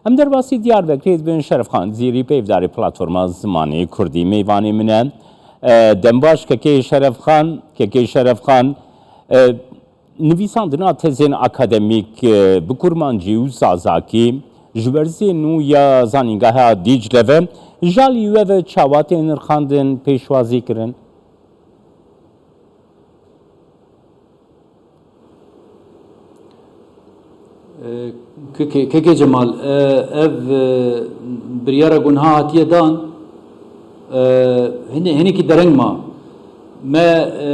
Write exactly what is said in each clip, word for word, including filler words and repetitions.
Em derbasî Diyarbekirê dibin, Şerefxan Zîrî, peyvdarê platforma zimanê kurdî mêvanê min e. E, dembaş kekê Şerefxan, kekê Şerefxan, e, nivîsandina tezên akademîk, e, bi kurmancî û zazakî ji werzê nû ya Zanîngeha Dîcle ve ji alî we ve çawa tê nirxandin, pêşwazî kirin? Kekê, kekê Cemal, e, ev, e, biryara ku niha hatiye dan, e, hinê-, hinekî dereng ma. Me, e,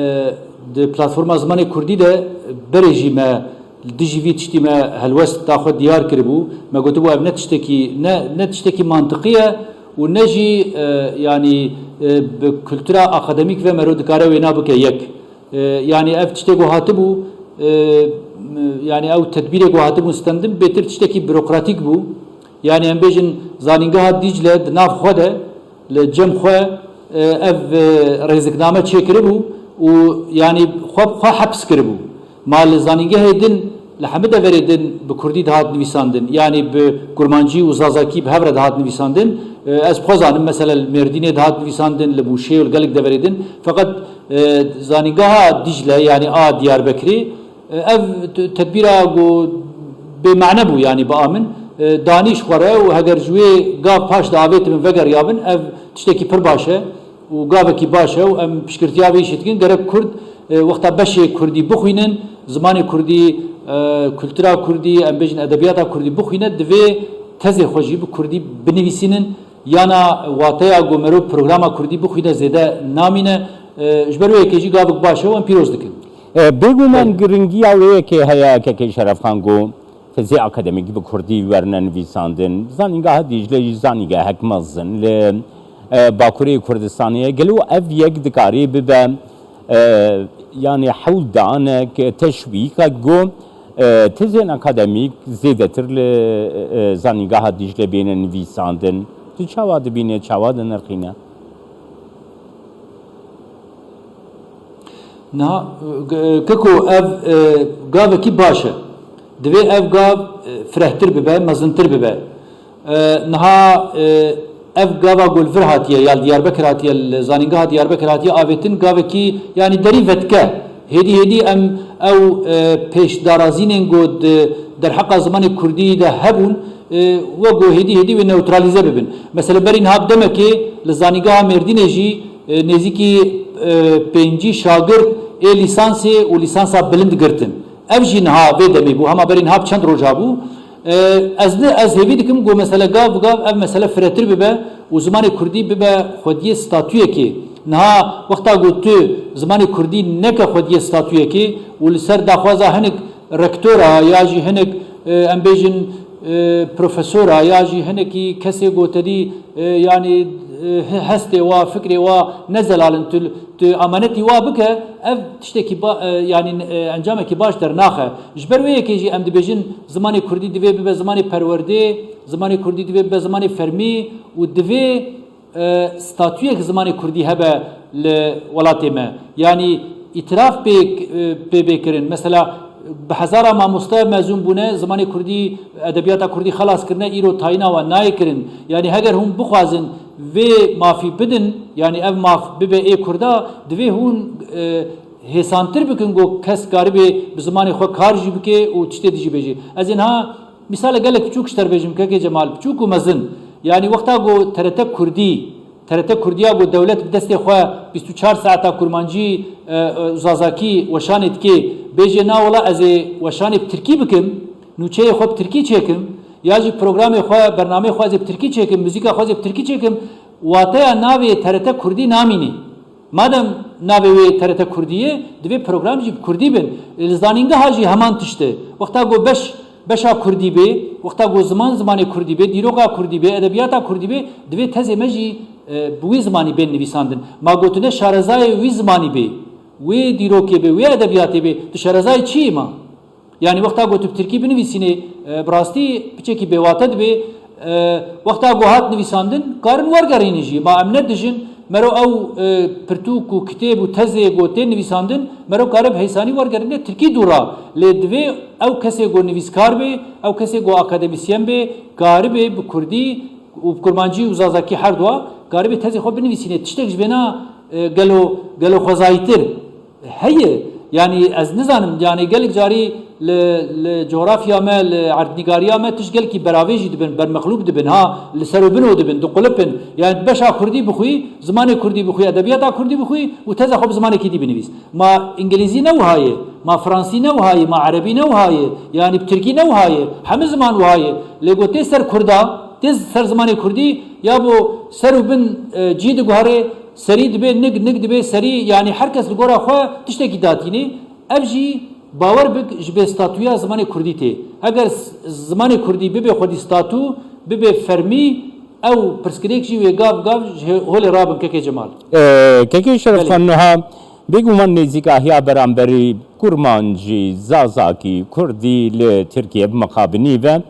di platforma zimanê kurdî de berê jî me li dijî vî tiştî me helwesta xwe diyar kiribû. Me gotibû ev ne tiştekî, ne, ne tiştekî mantiqî ye û ne jî, e, yanî, e, bi kultura akademîk ve mero dikare wêna bike yek. E, yanî ev tiştê ku hatibû, e, yanî ew tedbîrê ku hatibûn stendin bêtir tiştekî burokratîk bû. Yanî em bêjin Zanîngeha Dîcle di nav xwe de li cem xwe, e, ev, e, rêzikname çêkiribû û yanî xwe, xwe heps kiribû. Ma li zanîngehê din, li hemî deverê din bi kurdî dihat nivîsandin. Yanî bi kurmancî û zazakî bi hev re dihat nivîsandin. E, ez bi xwe zanim, mesela li Mêrdînê dihat nivîsandin, li Mûşê û li gelek deverê din. Feqet, e, Zanîngeha Dîcle, yanî a Diyarbekirê, e, ev t-, tedbîra ku bêmane bû, yanî bi a min, e, danî ji xwe re û heger ji wê gav paş de avêtibin vegeriyabin, ev tiştekî pir baş e û gavekî baş e û em piştgirtiya vê îşê dikin. Gerek kurd, e, wexta beşê kurdî bixwînin, zimanê kurdî, e, kultura kurdî, em bêjin edebiyata kurdî bixwîne, divê tezê xwe jî bi kurdî binivîsînin. Yana wateya ku merov programa kurdî bixwîne zêde namîne. E, ji ber wê yekê jî gavek baş e û em pîroz dikin. E, bêguman giringiya wê yekê heye, kekê Şerefxan, ku tezê akademîk bi kurdî werne nivîsandin. Zanîngeha Dîcle jî zanîngehek mezin li, e, Bakurê Kurdistanê ye. Gelo ev yek dikarî bibe, e, yanî hewldanek, teşwîqek ku, e, tezên akademîk zêdetir li, e, Zanîngeha Dîcle bêne nivîsandin? Tu çawa dibîne, çawa dinirxîne? Niha, e, keko ev, e, gavekî baş e. Divê ev gav, e, firehtir bibe, mezintir bibe. E, niha, e, ev gava ku li vir hatiye, ya li Diyarbekir hatiye, li Zanîngeha Diyarbekir hatiye avêtin, gavekî, yanî derî vedike. Hêdî hêdî em ew, e, pêşdarazînên ku di derheqa zimanê kurdî de hebûn, e, wek ku hêdî hêdî wê newtralîze bibin. Mesela berî niha bi demekê li Zanîngeha Mêrdînê jî, e, nêzîkî, e, pêncî şagirt ê lîsansê û lîsansa bilind girtin. Ev jî niha vê demê bû, hema berî niha bi çend roja bû. E, ez ne, ez hêvî dikim ku mesele gav bi gav ev mesele firehtir bibe û zimanê kurdî bibe xwediyê statuyekê. Niha wexta ku tu zimanê kurdî neke xwediyê statuyekê û li ser daxwaza hinek rektora ya jî hinek, e, em bêjin, e, profesora ya jî hinekî kesê ku tedî, e, yanî, e, he-, hestê wa, fikrê wa ne zelal in, tu, tu amanetî wa bike, ev tiştekî ba-, e, yanî, e, encamekî baş dernaxe. Ji ber wê yekê jî em dibêjin zimanê kurdî divê bibe zimanê perwerdê, zimanê kurdî divê bibe zimanê fermî û divê, e, statuyek zimanê kurdî hebe li welatê me. Yanî îtiraf pê, e, pê bê kirin. Mesela bi hezara mamoste mezûn bûne, zimanê kurdî, edebiyata kurdî xelas kirine, îro tayîna wan nayê kirin. Yanî heger hûn bixwazin vê mafî bidin, yanî ev maf bibe ê kurda, divê hûn, e, hêsantir bikin ku kes karibê bi zimanê xwe kar jî bike û tiştê dijî bêjê. Ez ê niha mîsale gelek biçûk ji te re bêjim, kekê Cemal, biçûk û mezin. Yanî wexta ku T R T Kurdî, T R T Kurdiya ku dewlet bi destê xwe bîst û çar saeta kurmancî, e, e, zazakî weşanê dike, bêjê na wela ez ê weşanê bi tirkî bikim, nûçeyê xwe bi tirkî çêkim, ya jî programê xwe, bernameyê xwe ez ê bi tirkî çêkim, muzîka xwe ez ê bi tirkî çêkim, wateya navê T R T Kurdî namînî. Madem navê wê T R T Kurdî ye, divê program jî bi kurdî bin. Li zanîngeha jî heman tişt e. Wexta ku beş, beşa kurdî bê, wexta ku ziman zimanê kurdî bê, dîroka kurdî bê, edebiyata kurdî bê, divê tezê me jî, e, bi wî zimanî bên nivîsandin. Ma gotine şarezayê wî zimanî bê, wê dîrokê bê, wê edebiyatê bê, tu şarezayê çi yî ma? Yanî wexta ku tu bi tirkî binivîsînê, e, bi rastî piçekî bêwate dibê. E, wexta ku hat nivîsandin, karin wergerînin jî. Ma em ne dijin, Mero ew, e, pirtûk û kitêb û tezê ku tê nivîsandin, mero kare bi heysanî wergerîne tirkî dû ra. Lê divê ew kesê ku nivîskar bê, ew kesê ku akademîsyen bê, karibe bi kurdî û bi kurmancî û zazakî her dua, karibe tezê xwe binivîsîne. Tiştek ji vêna, e, gelo, gelo xwezayîtir heye. Yanî ez nizanim, yanî gelek carî li, li coğrafya me, li erdnîgariya me tişt gelkî beravê jî dibin, bermexlûb dibin, ha, li ser û bino dibin, diqulipin. Yanî beşa kurdî bixwî, zimanê kurdî bixwî, edebiyata kurdî bixwî û teza xwe bi zimanekî dî binivîs. Ma îngilîzî ne wiha ye, ma fransî ne wiha ye, ma erebî ne wiha ye, yanî bi tirkî ne wiha ye, hemî ziman wiha ye. Lê ku tê ser kurda, tê ser zimanê kurdî, ya bo ser û bin, e, cî diguherê, serî dibe nig, nig dibe serî, yanî her kes li gora xwe tiştekî datînê. Ev jî bawer bik ji bê statuya zimanê kurdî tê. Eger s-, zimanê kurdî bibe xwedî statu, bibe fermî, ew pirsgirêk jî wê gav gav ji he-, holê rabin kekê Cemal. Ee, kekê Şerefxan Belê. Niha bêguman nêzîkahiya beramberî kurmancî, zazakî, kurdî li Tirkiye bi miqabinî ve,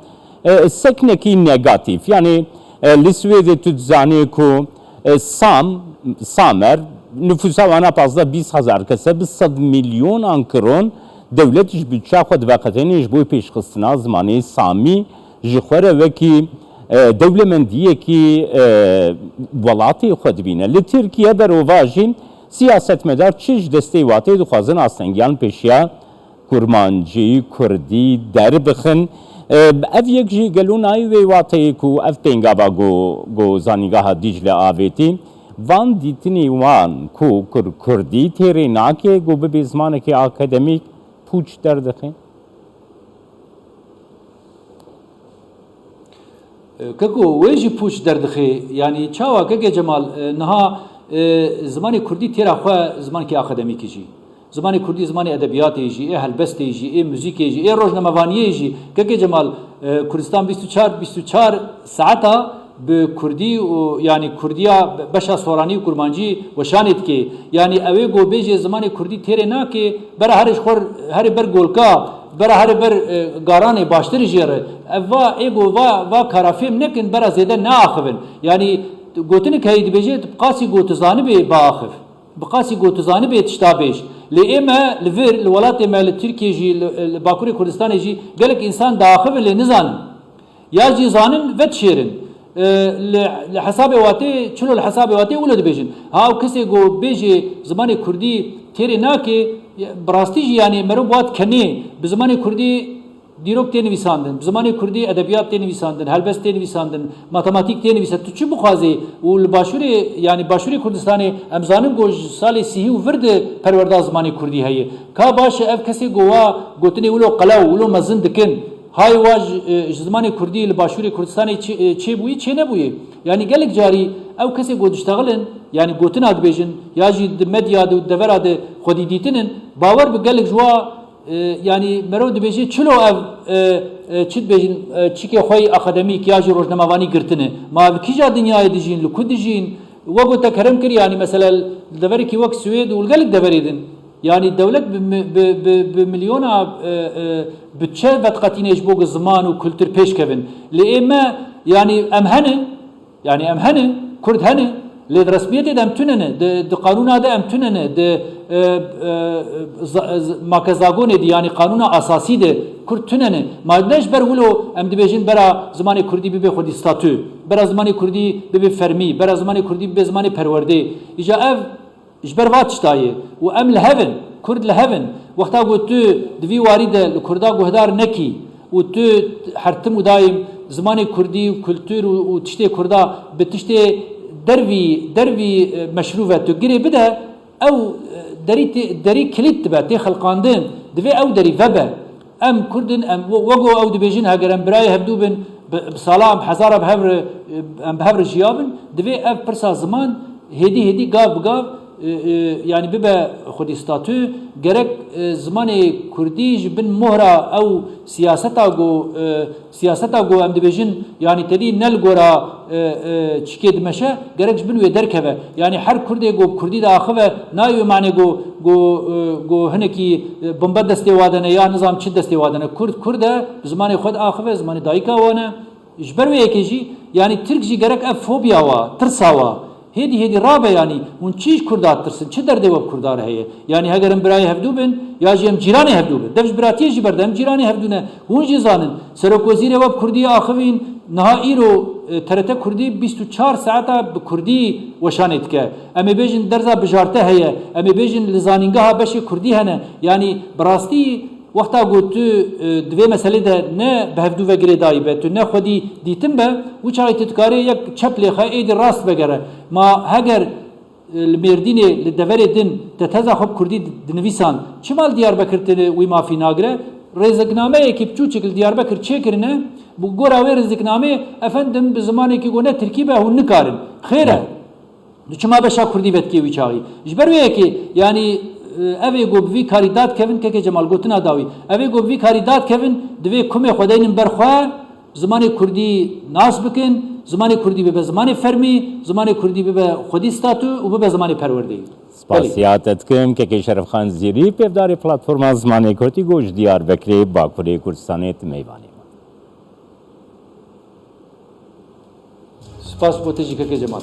e, seknekî negatîf. Yanî, e, li Swêdê tu dizanî ku, e, Sam, Samer, nifûsa wana pazdeh bîst hezar kes e, bi sed milyonan kiron dewlet ji budça xwe diveqetêne ji bo pêşxistina zimanê Samî ji xwe re wekî, e, dewlemendiyekî, e, welatê xwe dibîne. Li Tirkiye berova jî siyasetmedar çi ji destê watê dixwazin astengiyan pêşiya kurmancî, kurdî derbixin. E, ev yek jî gelo nayê wê wateyê ku ev pêngava ku, ku Zanîngeha Dîcle avêtî, van dîtinê wan ku kur-, kurdî têrê nake ku bibê zimanekî akademîk pûç derdixe? E, keko, wê jî pûç derdixê. Yanî çawa kekê Cemal, e, niha, e, zimanê kurdî têra xwe zimanekî akademîkî jî. Zimanê kurdî zimanê edebiyatê jî, ê helbestê jî, ê muzîkê jî, ê rojnamevaniyê jî. Kekê Cemal, e, Kurdistan bîst û çar, bîst û çar saeta bi kurdî û, yanî kurdiya be-, beşa soranî û kurmancî weşanê dike. Yanî ew ê ku bêjê zimanê kurdî têrê nake, bera herê ji xwe, herê ber golka, bera herê ber, e, garanê baştir jê re. Ev va, ê ku va, va kara fêm nekin, bera zêde neaxivin. Yanî gotinik heye dibêje, bi qasî ku tu zanibê biaxiv. Bi qasî ku tu zanibê tişta bêj. Lê ê me li vir, li welatê me, li Tirkiyê jî, li, li Bakurê Kurdistanê jî gelek însan diaxivin lê nizanin. Ya jî zanin vedişêrin. E, li, li hesabê watê, çilo li hesabê watê wilo dibêjin. Ha, ew kesê ku bêjê zimanê kurdî têrê nake, bi rastî jî, yanî meriv bi wa dikenê, bi zimanê kurdî dîrok tê nivîsandin, bi zimanê kurdî edebiyat tê nivîsandin, helbest tê nivîsandin, matematîk tê nivîse. Tu çi bixwazî? Û li başûrê, yanî başûrê Kurdistanê, em zanin ku ji salê sîhî û vir de perwerda zimanê kurdî heye. Ka baş e, ev kesê ku wa gotinê wilo qelew, wilo mezin dikin, hay wa ji, e, ji zimanê kurdî li başûrê Kurdistanê çê, e, çêbûyî, çênebûyî. Yanî gelek carî ew kesê ku diştexilin, yanî gotina dibêjin, ya jî di medya de û devera de xwedî dîtinin, bawer bi gelek ji wa E, yanî meriv dibêje çilo ev, e, e, çi dibêjin, e, çikê xwe yî akademîk ya jî rojnamevanî girtine. Ma ev kîja dinyayê dijîn, li ku dijîn? Wek ku te kerem kir, yanî mesela li deverekî wek Swêd û li gelek deverê din. Yanî dewlet bi mi-, bi, bi, bi milyona, e, e, budçe vediqetîne ji bo ku ziman û kultur pêş kevin. Lê ê me, yanî em hene, Yanî em hene, kurd hene, lê di resmiyetê de em tune ne, di, di qanûna de em tune ne, di, e, e, za-, z-, makezagonê de, yanî qanûna asasî de kurd tune ne. Ma ne ji ber wilo em dibêjin bera zimanê kurdî bibe xwedî statû, bera zimanê kurdî bibe fermî, bera zimanê kurdî bibe zimanê perwerdê. Îca ev Ji ber va tişta ye û em li hev in, kurd li hev in. Wexta ku tu di vî warî de li kurda guhdar nekî û tu her tim û daîm zimanê kurdî û kultur û, û tiştê kurda bi tiştê dervî, dervî, e, meşrûve tu girê bide, ew, e, derî tê, derî kilît dibe, tê xelqandin, divê ew derî vebe. Em kurd in, em we-, wek ku ew dibêjin, heger em birayê hevdû bin, bi, bi sala em hezara bi hev re, em bi hev re jiyabin, divê ev pirsa ziman hêdî hêdî, gav bi gav, e, e, yanî bibe xwedî statû. Gerek, e, zimanê kurdî ji bin mohra ew siyaseta ku, e, siyaseta ku em dibêjin, yanî tedî ne li gora, e, e, çikê dimeşe, gerek ji bin wê derkeve. Yanî her kurdê ku bi kurdî diaxive, nayê wê manê ku, ku, e, ku hinekî, e, bombe destê wa de ne ya nizam çi destê wa de ne. Kurd, kurd e, bi zimanê xwe diaxive, zimanê dayika wan e. Ji ber wê yekê jî, yanî Tirk jî gerek ev fobiya wa, tirsa wa, Hêdî hêdî rabe, yanî hûn çi ji Kurda ditirsin, çi derdê we bi Kurda re heye? Yanî heger em birayê hevdû bin, ya jî em cîranê hevdû bin. Dev ji biratiyê jî berde, em cîranê hevdû ne. Hûn jî zanin, serokwezîrê we bi Kurdî axivîn, niha îro, e, T R T Kurdî bîst û çar saeta bi Kurdî weşanê dike. Em ê bêjin derza bijarte heye, em ê bêjin li zanîngeha beşê Kurdî hene. Yanî bi rastî Wexta ku tu, e, di vê meselê de ne bi hevdû ve girêdayî be, tu ne xwedî dîtin be, wî çaxê tu dikarê yek çep lêxe, êdî rast vegere. Ma heger, e, li Mêrdînê, li deverê din te teza xwe bi kurdî di-, dinivîsan, çima li Diyarbekir tu wî mafî nagire? Rêziknameyekî biçûçik li Diyarbekir çêkirine, bi gora wê rêziknameyê, efendim, bi zimanekî ku ne tirkî be, hûn nikarin. Xêr e. Ne. Tu çima beşa kurdî vetikê wî çaxî? Ji ber wê yekê, yanî, e, ev ê ku bi vî karî dadkevin, kekê Cemal, gotina dawî. Ev ê ku bi vî karî dadkevin, divê kumê xwe deynin ber xwe, zimanê kurdî nas bikin, zimanê kurdî bibe zimanê fermî, zimanê kurdî bibe xwedî statû û bibe zimanê perwerdeyî. Belê. Spasiya te dikim, kekê Şerefxan Zîrî, pêvdarê Platforma Zimanê Kurdî ku ji Diyarbekirê Bakurê Kurdistanê tu mêvanê me. Spas bo te jî, kekê Cemal.